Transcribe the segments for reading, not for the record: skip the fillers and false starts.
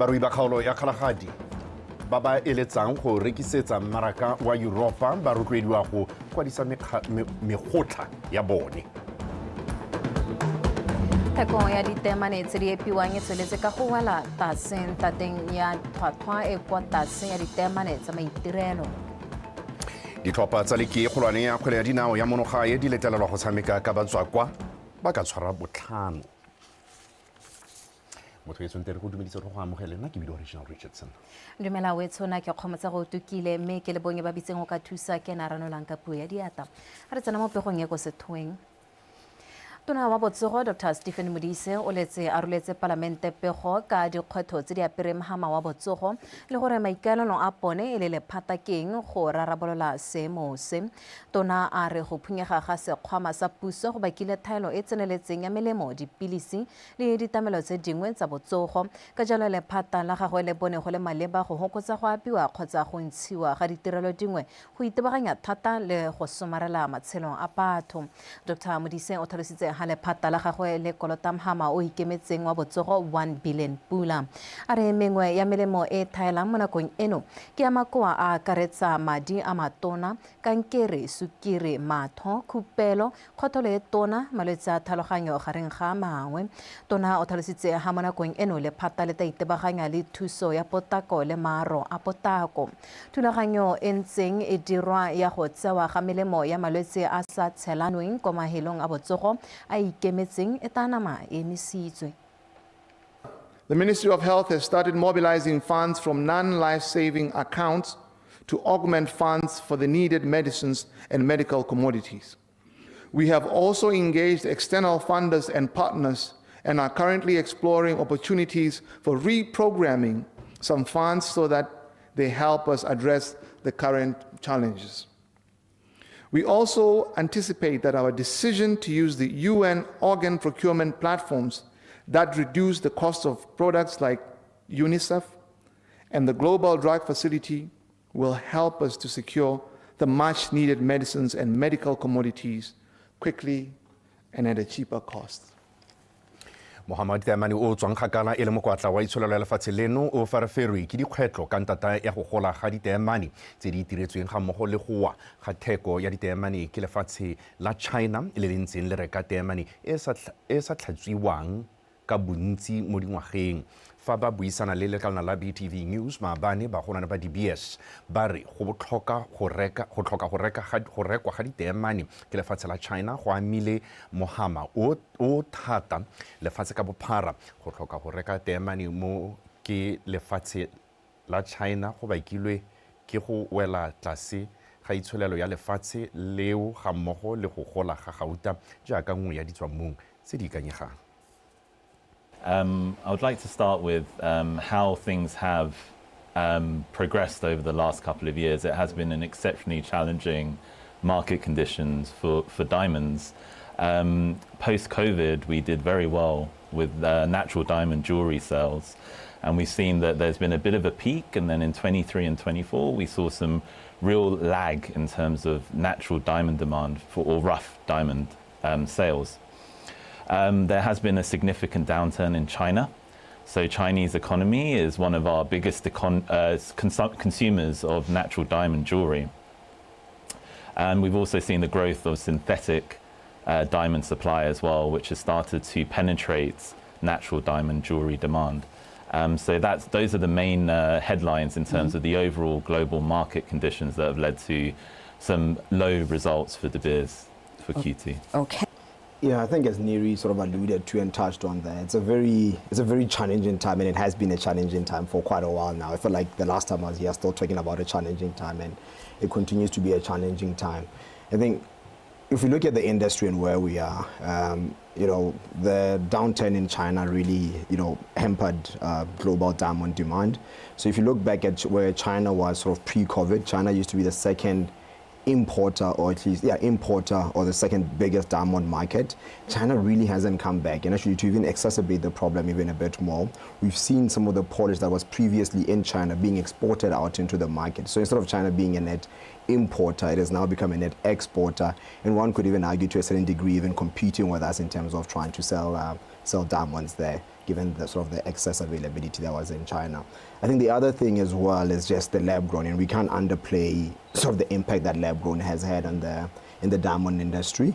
Barui ba kgaolo ya Kgalagadi ba ba eletsang go rekisetsa mmaraka wa Yuropa ba rotloediwa go kwadisa megotlha ya bone. Theko ya diteemane tse di epiwang e tsweletse ka go wela tlase ntateng ya tlhwatlhwa e kwa tlase ya diteemane tsa maitirelo. Ditlhopha tsa liki e kgolwane ya kgwele ya dinao ya monogae di letlelelwa go tshameka ka batswakwa ba ka tshwara botlhano. Motho e tshwanetse re go dumedise re go amogele. Nna ke bidiwa Regional Richardson. Dumela wetsho, na ke kgomotsa go tukile mme ke le bonge ba bitseng o ka thusa ke na ranolang ka puo ya diatla. Ga re tsena mo pegong e ko sethoeng. Tona wa Botsogo Dr Stephen Modise o letse a roletse palamente pego ka dikgwetlho tse di apereng mhama wa botsogo le gore maikaelelo a pone e le lephata keng go rarabolola seemo se. Tona a re go phunyega ga sekgwama sa puso go bakile thaelo e tseneletseng ya melemo, dipilisi le ditlamelo tse dingwe tsa botsogo. Ka jalo lephata la gagwe le bone go le maleba go hokotsa go apiwa kgotsa go ntshiwa ga ditirelo dingwe go itebaganya thata le go somarela matshelo a batho. Dr Modise o tlhalositse ha lephata la gagwe le kolota mhama o ikemetseng wa botsogo 1 billion pula. A re mengwe ya melemo e e thaelang mo nakong eno ke ya makoa a akaretsa madi a matona, kankere, sukiri, matho, khupelo, kgotholo e tona, malwetse a tlhaloganyo gareng ga a mangwe. Tona o tlhalositse ha mo nakong eno lephata le tla itebaganya le thuso ya potako le maaro a potako. Thulaganyo e ntseng e dirwa ya go tsewa ga melemo ya malwetse a sa tshelanweng kwa mahelong a botsogo a ikemetseng e tla nama e emisitswe. The Ministry of Health has started mobilizing funds from non-life-saving accounts to augment funds for the needed medicines and medical commodities. We have also engaged external funders and partners and are currently exploring opportunities for reprogramming some funds so that they help us address the current challenges. We also anticipate that our decision to use the UN organ procurement platforms that reduce the cost of products like UNICEF and the Global Drug Facility will help us to secure the much needed medicines and medical commodities quickly and at a cheaper cost. Mohamad Taemane o tswang kgakala e le mokwatla wa itsholelo ya lefatshe leno o faraferwe ke dikgwetlho ka ntata ya go gola ga diteemane tse di itiretsweng ga mmogo le go wa ga theko ya diteemane ke lefatshe la China le le ntseng le reka teemane e sa tlhatswiwang ka bontsi mo dingwageng. Fa ba buisana le lekalana la BTV News maabane, bagolwane ba De Beers ba re go tlhoka go reka go tlhoka go reka ga go rekwa ga diteemane ke lefatshe la China go amile mohama o o thata lefatshe ka bophara. Go tlhoka go reka teemane mo ke lefatshe la China go bakilwe ke go wela tlase ga itsholelo ya lefatshe leo ga mmogo le go gola ga gauta jaaka nngwe ya ditswammung tse di ikanyegang. I would like to start with how things have progressed over the last couple of years. It has been an exceptionally challenging market conditions for diamonds. Post-COVID, we did very well with natural diamond jewelry sales. And we've seen that there's been a bit of a peak, and then in 23 and 24, we saw some real lag in terms of natural diamond demand for or rough diamond sales. There has been a significant downturn in China. So Chinese economy is one of our biggest consumers of natural diamond jewelry. And we've also seen the growth of synthetic diamond supply as well, which has started to penetrate natural diamond jewelry demand. So those are the main headlines in terms of the overall global market conditions that have led to some low results for De Beers for Q2. Yeah, I think as Neri sort of alluded to and touched on there, it's a very challenging time, and it has been a challenging time for quite a while now. I feel like the last time I was here, still talking about a challenging time, and it continues to be a challenging time. I think if we look at the industry and where we are, the downturn in China really hampered global diamond demand. So if you look back at where China was sort of pre-COVID, China used to be the second importer, or at least, yeah, importer or the second biggest diamond market. China really hasn't come back. And actually, to even exacerbate the problem even a bit more, we've seen some of the polish that was previously in China being exported out into the market. So instead of China being a net importer, it has now become a net exporter. And one could even argue to a certain degree, even competing with us in terms of trying to sell diamonds there, given the sort of the excess availability that was in China. I think the other thing as well is just the lab grown, and we can't underplay sort of the impact that lab grown has had on the in the diamond industry.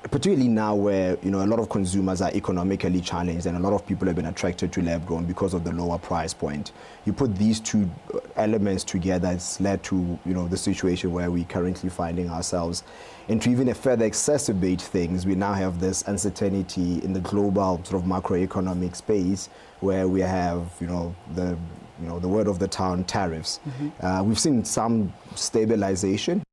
Particularly now where a lot of consumers are economically challenged and a lot of people have been attracted to lab grown because of the lower price point. You put these two elements together, it's led to the situation where we're currently finding ourselves. And to even further exacerbate things, we now have this uncertainty in the global sort of macroeconomic space where we have the word of the town, tariffs. We've seen some stabilization,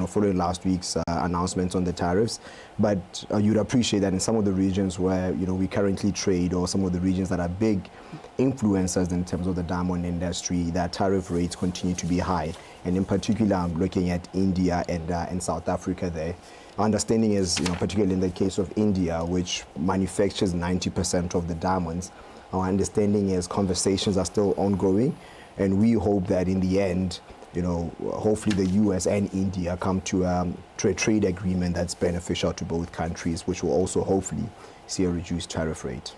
following last week's announcements on the tariffs. But you'd appreciate that in some of the regions where we currently trade, or some of the regions that are big influencers in terms of the diamond industry, that tariff rates continue to be high. And in particular, I'm looking at India and South Africa there. Our understanding is, particularly in the case of India, which manufactures 90% of the diamonds, our understanding is conversations are still ongoing, and we hope that in the end, hopefully the US and India come to a trade agreement that's beneficial to both countries, which will also hopefully see a reduced tariff rate.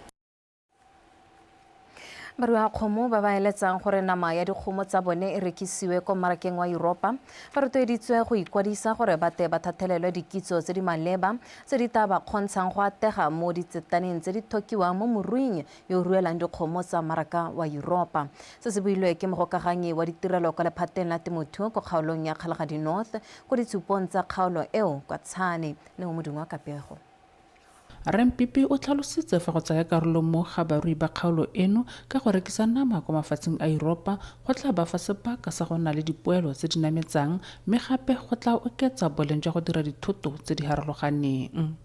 Barui kgomo ba ba eletsang gore nama ya dikgomo tsa bone e rekisiwe ko mmarakeng wa Yuropa ba rotloeditswe go ikwadisa gore ba te ba thathelelwe dikitso tse di maleba tse di tla ba kgontshang go atega mo ditsetaneng tse di thokiwang mo moruing yo o ruelang dikgomo tsa mmaraka wa Yuropa. Se se builwe ke mogokaganyi wa ditirelo kwa lephateng la temothuo ko kgaolong ya Kgalagadi North ko ditshupong tsa kgaolo eo kwa Tshane. Ne o modingwa ka pego. Rre o tlhalositse fa go tsaya karolo mo ga barui ba kgaolo eno ka go rekisa nama kwa mafatsheng a Yuropa go tla ba fa sebaka sa go nna le dipoelo tse di nametsang, mme gape go tla oketsa boleng jwa go dira dithoto tse di harologaneng.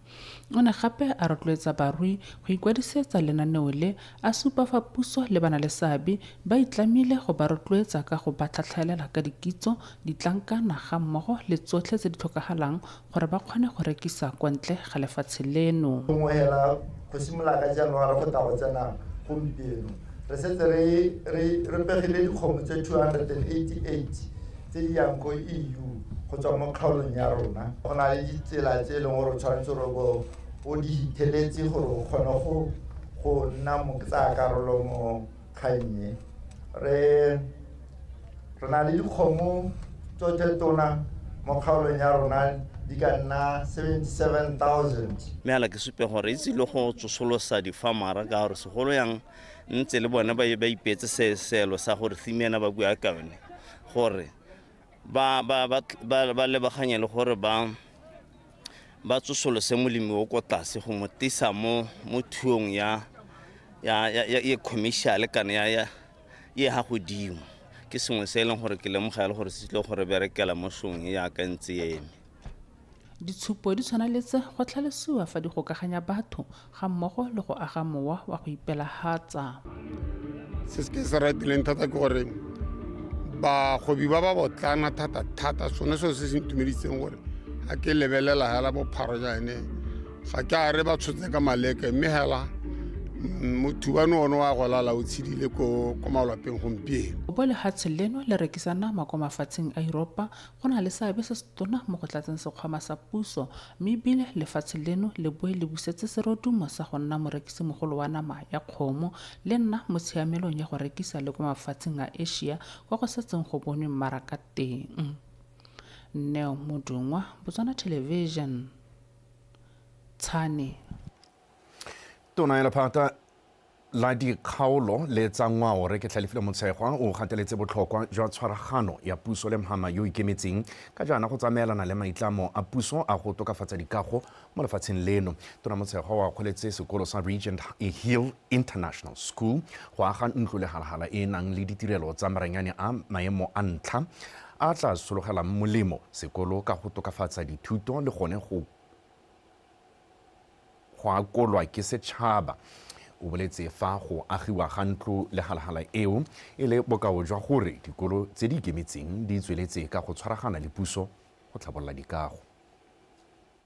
O ne gape a rotloetsa barui go ikwadisetsa lenaneo le, a supa fa puso le bana le seabe ba itlamile go ba rotloetsa ka go ba tlhatlhelela ka dikitso, ditlankana ga mmogo le tsotlhe tse di tlhokagalang gore ba kgone go rekisa kwa ntle ga lefatshe leno. Gongwe hela go simolola ka January go tla go tsena gompieno, re setse re pegile dikgomo tse 288 tse di yang ko EU go tswa mo kgaolong ya rona. Go na le ditsela tse e leng gore o tshwanetse gore bo o di hitheletse gore o kgone go nna mo tsaya karolo mo kgannye. Re na le dikgomo tsotlhe tona mo kgaolong ya rona di ka nna 77,000. Mme ala ke supe gore itse le go tsosolosa di-farmera, ka gore segolo yang ntse le bone ba ipeetse seelo sa gore theme ena ba bua ka yone gore ba lebaganye le gore ba tsosolose molemi o ko tlase go mo tisa mo thuong ya commercial kana ya e ga godimo. Ke sengwe se e leng gore ke lemogela gore se tlile gore berekela mo shong e yaka ntse eme. Ditshupo di tshwana le tse go tlhalosiwa fa di gokaganya batho ga mmogo le go aga mowa wa go ipelagatsa. Se se ke se ratileng thata ke gore bagwebi ba ba botlana thata-thata, sone seo se se ntumeditseng gore ga ke lebelela hela bopharo jaane, ga ke a re ba tshotse ka maleke, mme hela mothubane one wa go lala o tshedile ko malwapeng gompieno. Bo lehatshe leno le rekisa nama kwa mafatsheng a Yuropa go na le seabe se se tona mo go tlatseng sekgwama sa puso, mme ebile lefatshe leno le boe le busetse serodumo sa go nna morekisimogolo wa nama ya kgomo le nna mo tshiamelong ya go rekisa le kwa mafatsheng a Asia kwa go setseng go bonwe mmaraka teng. Neo Modungwa, Botswana Television, Tshane. Tona ya lephata la dikgaolo le tsa ngwao, re ke Tlhalefile Motshegwa, o gateletse botlhokwa jwa tshwaragano ya puso le mhama yo ikemetseng ka jaana go tsamaelana le maitlamo a puso a go tokafatsa dikago mo lefatsheng leno. Tona Motshegwa o akgoletse sekolo sa Regent Hill International School go aga ntlo lehalagala e e nang le ditirelo tsa maranyane a maemo a ntlha a tla sologelang molemo sekolo ka go tokafatsa dithuto le gone go akolwa ke setšhaba. O boletse fa go agiwa ga ntlo lehalhala eo e le bokao jwa gore dikolo tse di ikemetseng di tsweletse ka go tshwaragana le puso go tlhabolola dikago.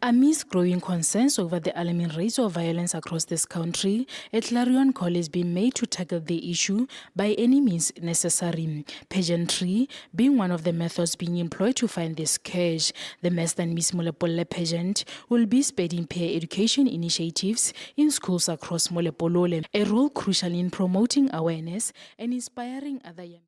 Amidst growing concerns over the alarming rates of violence across this country, a clarion call is being made to tackle the issue by any means necessary. Pageantry being one of the methods being employed to find this scourge. The Mr. and Miss Molepolole pageant will be speeding peer education initiatives in schools across Molepolole, a role crucial in promoting awareness and inspiring other young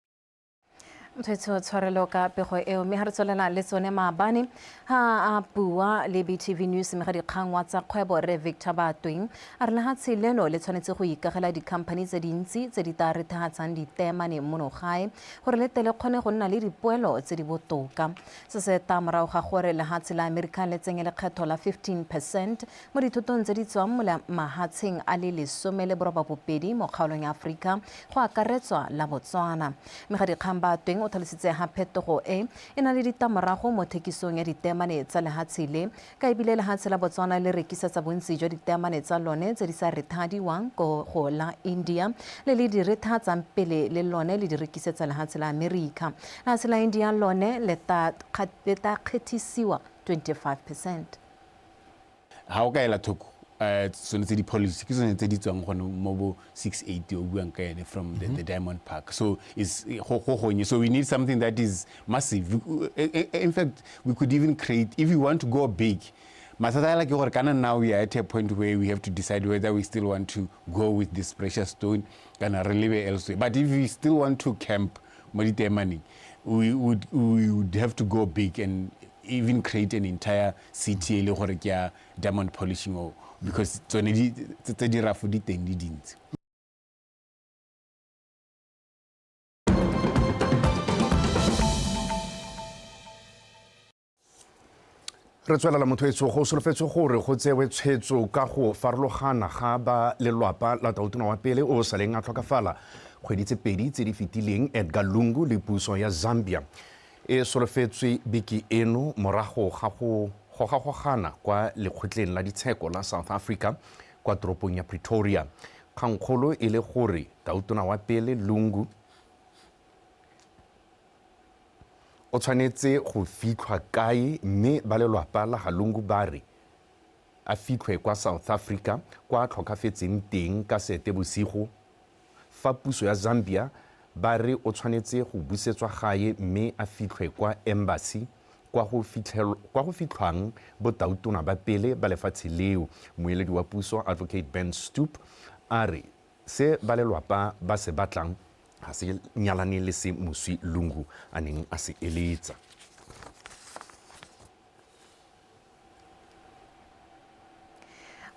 Motshwetso tshwarelo ka pego eo, mme ga re tswelela le tsone, maabane ha a bua le BTV News, mme ga dikgang wa tsa kgwebo re Victor Batweng a re lehatshe leno le tshwanetse go ikagela dikhamphani tse dintsi tse di tla rethegatsang diteemane mono gae gore le tle le kgone go nna le dipoelo tse di botoka. Se se ta morago ga gore lehatshe la Amerika le tsenye lekgetho la 15% mo dithotong tse di tswang mo mahatsheng a le 18 mo kgaolong ya Aforika, go akaretswa la Botswana. Mme ga dikgang Batweng o tlhalositse ga phetogo e e na le ditamorago mo thekisong ya diteemane tsa lehatshe le, ka ebile lehatshe la Botswana le rekisetsa bontsi jwa diteemane tsa lone tse di sa rethadiwang ko go la India, le le di rethatsang pele le lone le di rekisetsa lehatshe la Amerika. Lehatshe la India lone le ta kgethisiwa 25%. Ha o ka ela thoko, tsone tse di-policy ke tsone tse di tswang gone mo bo 680 o buang ka ene from the Diamond Park. So is go gonye, so we need something that is massive. In fact, we could even create, if we want to go big. Mathata ke gore kana now we are at a point where we have to decide whether we still want to go with this precious stone kana re lebe elsewhere. But if we still want to camp mo diteemaneng, we would have to go big and even create an entire city e le gore ke ya diamond polishing, or because tsone tse di rafo di teng di dintsi. Re tswelela, motho etso. Go solofetswe gore go tsewe tshwetso ka go farologana ga ba lelwapa la tautona wa pele o saleng a tlhokafala kgwedi tse 2 tse di fetileng, Edgar Lungu, le puso ya Zambia. E solofetswe beke eno morago ga go gogagogana kwa lekgotleng la ditsheko la South Africa kwa toropong ya Pretoria. Kgangkgolo e le gore tautona wa pele Lungu o tshwanetse go fitlhwa kae, mme ba lelwapa la ga Lungu ba re a fitlhwe kwa South Africa kwa a tlhokafetseng teng ka Seetebosigo, fa puso ya Zambia ba re o tshwanetse go busetswa gae mme a fitlhwe kwa embassy kwa go fitlhwang botautona ba pele ba lefatshe leo. Moeledi wa puso, Advocate Ben Stoop, a re se ba lelwapa ba se batlang ga se nyalane le se moswi Lungu a neng a se eletsa.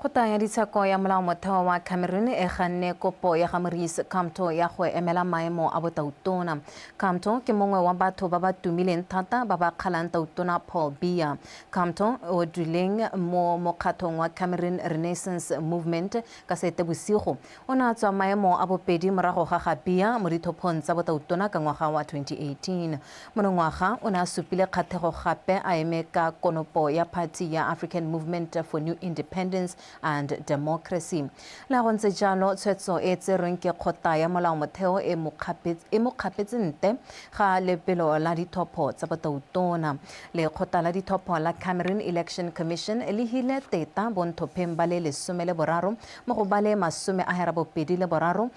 Kgotla ya ditsheko ya molaomotheo wa Cameroon e ganne kopo ya ga Maurice Kamto ya go emela maemo a botautona. Kamto ke mongwe wa batho ba ba tumileng thata ba ba kgalang tautona Paul Biya. Kamto o duleng mo mokgatlhong wa Cameroon Renaissance Movement ka Seetebosigo o ne a tswa maemo a bobedi morago ga ga Biya mo dithophong tsa botautona ka ngwaga wa 2018. Monongwaga o ne a supile kgatlhego gape a eme ka konopo ya party ya African Movement for New Independence and Democracy. Le go ntse jalo, tshwetso e tserweng ke kgotla ya molaomotheo e mo kgapetse nte ga lebelo la dithopho tsa botautona. Lekgotla la dithopho la Cameroon Election Commission le hile teta bonthopheng ba le 13 mo go ba le 83,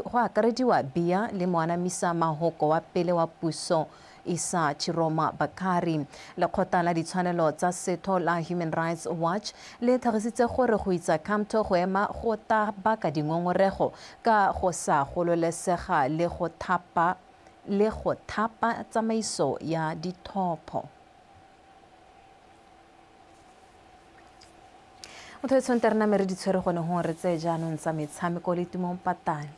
go akarediwa Biya le moanamisa mahoko wa pele wa puso Isa Chiroma Bakari. Lekgotla la ditshwanelo tsa setho la Human Rights Watch le tlhagisitse gore go itsa Kamto go ema go ta baka dingongorego ka go sa gololesega le go thapa tsamaiso ya dithopho. Motho e tshwanetse re name re di tshwere gone gongwe re tseye jaanong tsa metshameko le Tumong Patane.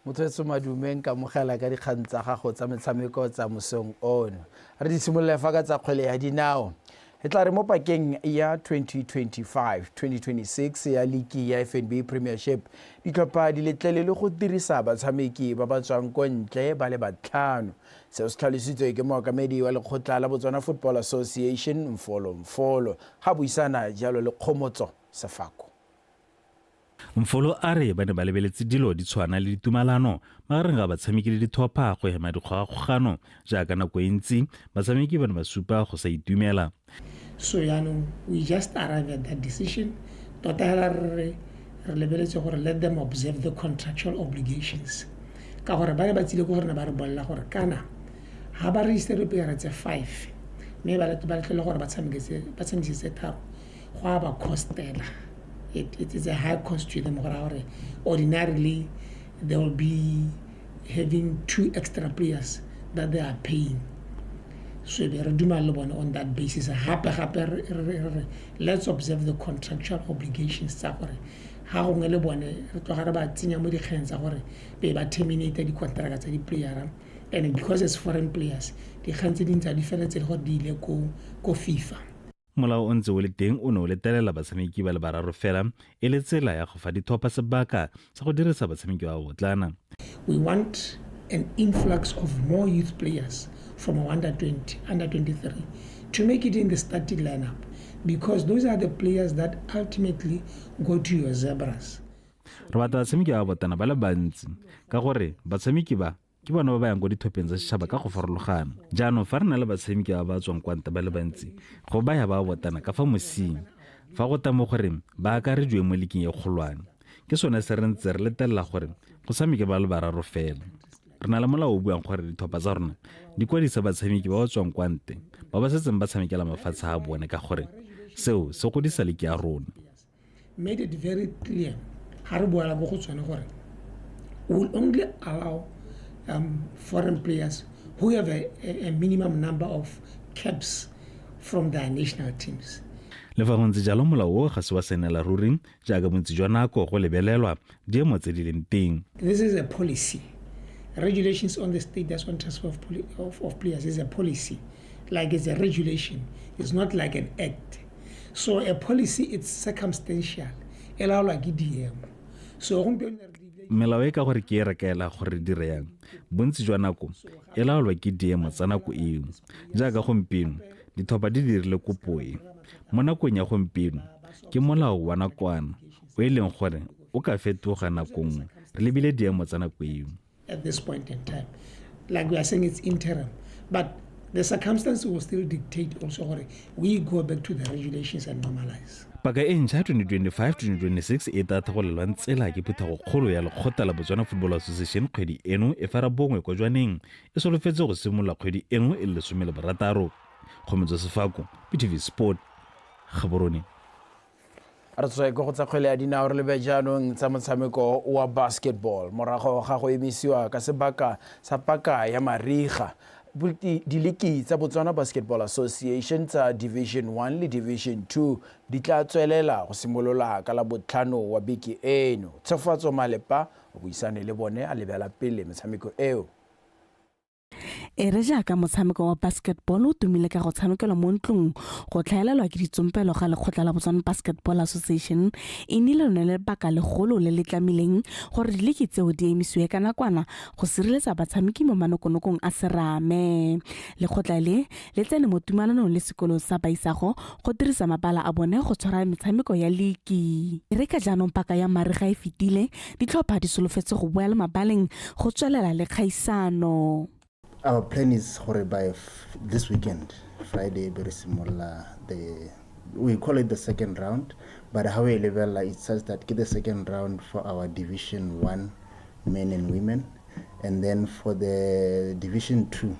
Motho madume, nkamogela ka dikgang tsa gago tsa metshameko tsa mosong ono. Re di simolole fa ka tsa kgwele ya dinao. E tla re mo pakeng ya 2025-2026 ya liki ya FNB Premiership, ditlhopha di letlelelwe go dirisa batshameki ba ba tswang ko ntle ba le batlhano. Seo se tlhalositswe ke mookamedi wa lekgotla la Botswana Football Association Mfolo Mfolo ga buisana jalo le Kgomotso Sefako. Mfolo a re ba ne ba lebeletse dilo di tshwana le ditumalano magareng ga batshameki le dithopha go hema dikgogakgogano jaaka nako e ntsi batshameki ba ne ba supa go sa itumela. So yaanong we just arrive at that decision. Tota hela re re re lebeletse gore let them observe the contractual obligations. Ka gore ba ne ba tsile ko go rena ba re bolelela gore kana ha ba register dipeyara tse 5 mme ba letlele gore ba tshamekise tse tharo go a ba costela. It's a high cost to them gore gore ordinarily they will be having 2 extra players that they are paying. So be re dumela le bone on that basis. Gape gape re let's observe the contractual obligations tsa gore ga gongwe le bone re tloga re ba tsenya mo dikgang tsa gore be ba terminate di-contract tsa di-playera, and because it's foreign players dikgang tse dintsi ga di feletse le gore di ile ko FIFA. Molao o ntse o le teng o ne o letelela batshameki ba le bararo fela e le tsela ya go fa dithopha sebaka sa go dirisa batshameki ba botlana. We want an influx of more youth players from under 20, under 23 to make it in the starting lineup, because those are the players that ultimately go to your Zebras. Re batla batshameki ba botlana ba le bantsi ka gore batshameki ba ke bona ba ba yang ko dithopheng tsa setšhaba ka go farologana. Jaanong fa re na le batshameki ba ba tswang kwa ntle ba le bantsi go baya ba botana ka fa mosing fa go tla mo gore ba akarediwe mo liking e kgolwane. Ke sone se re ntse re letelela gore go tshameke ba le bararo fela. Re na le molao o buang gore ditlhopha tsa rona di kwadisa batshameki ba ba tswang kwa ntle ba ba setseng ba tshamekela mafatshe a bone ka gore seo se godisa liki ya rona. Made it very clear ga re boela mo go tsone gore we will only allow foreign players who have a minimum number of caps from their national teams. Le fa go ntse jalo molao o ga se wa senela ruri jaaka bontsi jwa nako go lebelelwa diemo tse di leng teng. This is a policy. Regulations on the status on transfer of players is a policy. Like it's a regulation. It's not like an act. So a policy, it's circumstantial. E laolwa ke diemo. So gompieno melao e ka gore ke e rekaela gore dire yang bontsi jwa nako e laolwa ke diemo tsa nako eo. Jaaka gompieno ditlhopha di dirile kopo e mo nakong ya gompieno ke molao wa nakwana o e leng gore o ka fetoga nako nngwe re lebile diemo tsa nako eo. At this point in time, like we are saying, it's interim, but the circumstances will still dictate also gore we go back to the regulations and normalize. Paka e ntšha 2025-2026 e tla thagolelwang tsela ke phuthegokgolo ya lekgotla la Botswana Football Association kgwedi eno e fara bongwe kwa Jwaneng e solofetse go simolola kgwedi eno e le 16. Kgomotso Sefako, BTV Sport, Gaborone. Re tswe ko go tsa kgwele ya dinao re lebe jaanong tsa motshameko wa basketball morago ga go emisiwa ka sebaka sa paka ya mariga. Diliki tsa Botswana Basketball Association tsa Division 1 le Division 2 di tla tswelela go simolola ka la botlhano wa beke eno. Tshegofatso Malepa o buisane le bone a lebela pele metshameko eo. E re jaaka motshameko wa basketball o tumile ka go tshamekelwa mo ntlong go tlhaelelwa ke ditsompelo ga lekgotla la Botswana Basketball Association e nnile lone lebaka legolo le le tlamileng gore diliki tseo di emisiwe ka nakwana go sireletsa batshameki mo manokonokong a serame. Lekgotla le le tsene mo tumalanong le sekolo sa Baisago go dirisa mabala a bone go tshwara metshameko ya liki. E re ka jaanong paka ya mariga e fetile, ditlhopha di solofetse go boela mabaleng go tswelela le kgaisano. Our plan is gore by this weekend, Friday, be re simolola we call it the second round, but how we level it's such that get the second round for our Division 1 men and women, and then for the Division 2,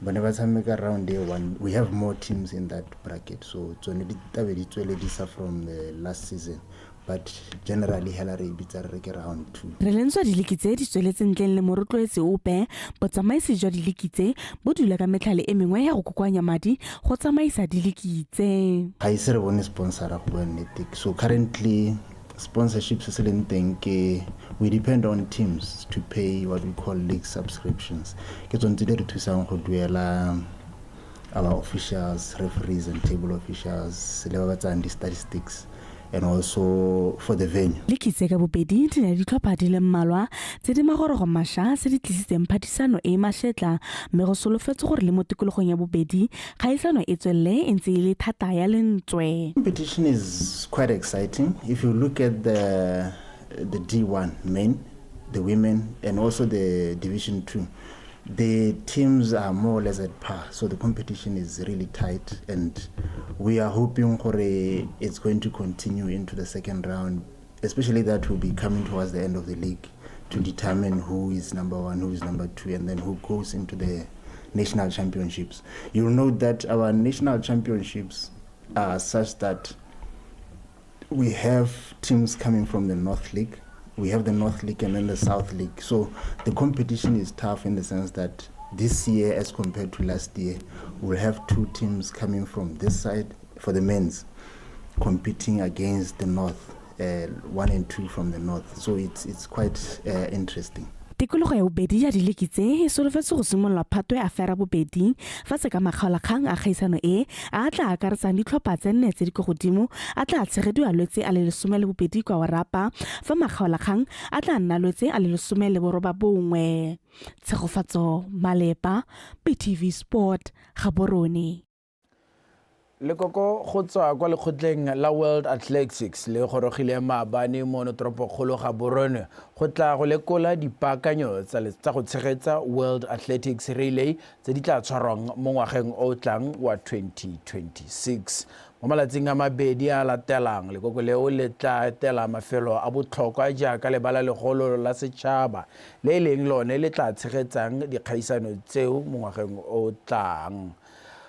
whenever tshameka round day 1, we have more teams in that bracket. So tsone di tlabe di tsweledisa from the last season. But generally hela re bitsa re ke round 2. Re lentswa diliki tse di tsweletse ntleng le morotloetsi ope, botsamaisi jwa diliki tse bo dula ka metlhale e mengwe ya go kokoanya madi go tsamaisa diliki tse. Ga ise re bone sponsor go bua nnete. So currently sponsorship se se leng teng ke we depend on teams to pay what we call league subscriptions. Ke tsone tse di re thusang go duela our officials, referees and table officials, le ba ba tsayang di-statistics and also for the venue. Liki tse ka bobedi di na le ditlhopha di le mmalwa tse di magorogo mašwa tse di tlisitseng phadisano e e mašetla mme go solofetswe gore le mo tikologong ya bobedi kgaisano e tswelele e ntse e le thata ya lentswe. Competition is quite exciting. If you look at the the D1 men, the women and also the Division 2, the teams are more or less at par. So the competition is really tight and we are hoping gore it's going to continue into the second round, especially that will be coming towards the end of the league to determine who is number one, who is number two, and then who goes into the national championships. You'll note that our national championships are such that we have teams coming from the North League. We have the North League and then the South League. So the competition is tough in the sense that this year, as compared to last year, we'll have two teams coming from this side for the men's competing against the North, 1 and 2 from the North. So it's quite interesting. Tikologo ya bobedi ya diliki tse e solofetswe go simololwa Phatwe a fera bobedi fa se ka makgaolakgang a kgaisano e a a tla akaretsang ditlhopha tse nne tse di kwa godimo a tla tshegediwa Lwetse a le 12 kwa Orapa fa makgaolakgang a tla nna Lwetse a le 19. Tshegofatso Malepa, BTV Sport, Gaborone. Lekoko go tswa kwa lekgotleng la World Athletics le gorogile maabane mono toropokgolo Gaborone go tla go lekola dipaakanyo tsa go tshegetsa World Athletics Relay tse di tla tshwarwang mo ngwageng o o tlang wa 2026. Mo malatsing a mabedi a latelang, lekoko leo le tla etela mafelo a botlhokwa jaaka lebala legolo la setšhaba le e leng lone le tla tshegetsang dikgaisano tseo mo ngwageng o o tlang,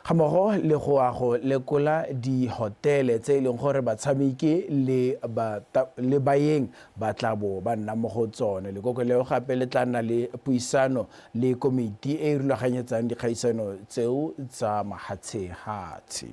ga mmogo le go a go lekola dihotele tse e leng gore batshameki le baeng ba tla bo ba nna mo go tsone. Lekoko leo gape le tla nna le puisano le komiti e e rulaganyetsang dikgaisano tseo tsa mahatshehatshe.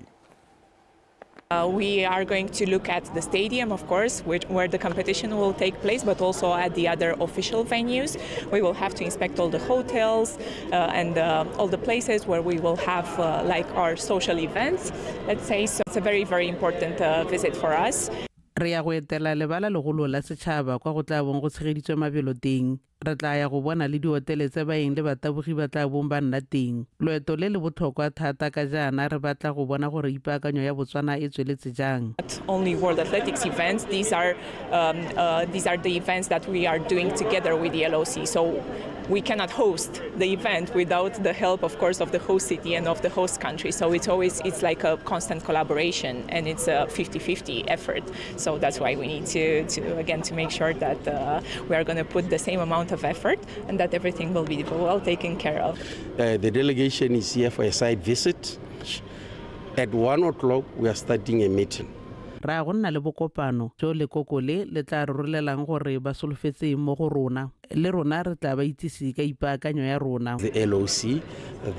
We are going to look at the stadium, of course, where the competition will take place, but also at the other official venues. We will have to inspect all the hotels and all the places where we will have like our social events, let's say. So it's a very, very important visit for us. Re ya go etela lebala legolo la setšhaba kwa go tla bong go tshegeditswe mabelo teng. Re tla ya go bona le dihotele tse baeng le batabogi ba tla bong ba nna teng. Loeto le le botlhokwa thata ka jaana re batla go bona gore ipaakanyo ya Botswana e tsweletse jang. Not only World Athletics events, these are the events that we are doing together with the LOC. So we cannot host the event without the help, of course, of the host city and of the host country. So it's always, it's like a constant collaboration and it's a 50-50 effort. So that's why we need to again, to make sure that we are going to put the same amount of effort and that everything will be well taken care of. The delegation is here for a site visit. At 1 o'clock, we are starting a meeting. Re ya go nna le bokopano jo lekoko le le tla re rolelang gore ba solofetseng mo go rona, le rona re tla ba itsise ka ipaakanyo ya rona. The LOC.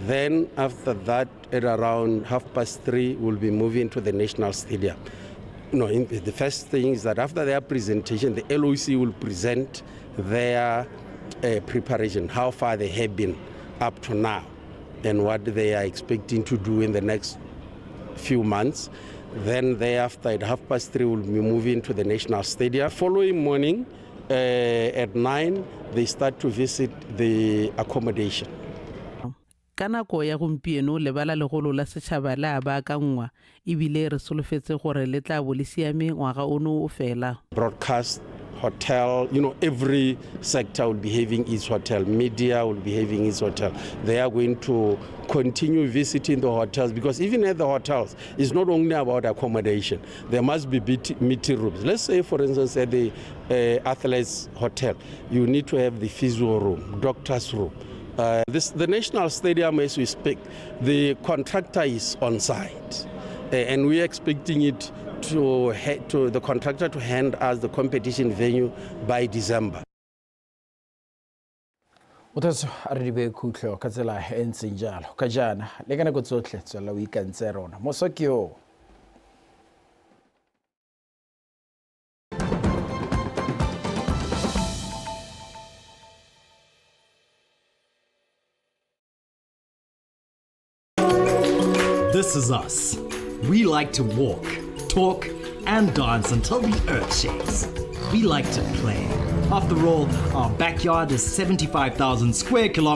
Then after that, at around 3:30, we'll be moving to the National Stadium. No, the first thing is that after their presentation, the LOC will present their preparation, how far they have been up to now, and what they are expecting to do in the next few months. Then thereafter, at 3:30, we'll be moving to the National Stadium. Following morning, at 9, they start to visit the accommodation. Ka nako ya gompieno lebala legolo la setšhaba le a baakangwa ebile re solofetse gore le tla bo le siame ngwaga ono o fela. Broadcast, hotel, every sector will be having its hotel. Media will be having its hotel. They are going to continue visiting the hotels because even at the hotels, it's not only about accommodation. There must be meeting rooms. Let's say, for instance, at the athletes hotel, you need to have the physio room, doctor's room. The National Stadium, as we speak, the contractor is on site. And we are expecting it to the contractor to hand us the competition venue by December. Motho a re dibe khutlo ka tsela e ntseng jalo ka jaana le ka nako tsotlhe tswelela o ikantse rona moso ke yo. This is us. We like to walk, talk, and dance until the earth shakes. We like to play. After all, our backyard is 75,000 square kilometers.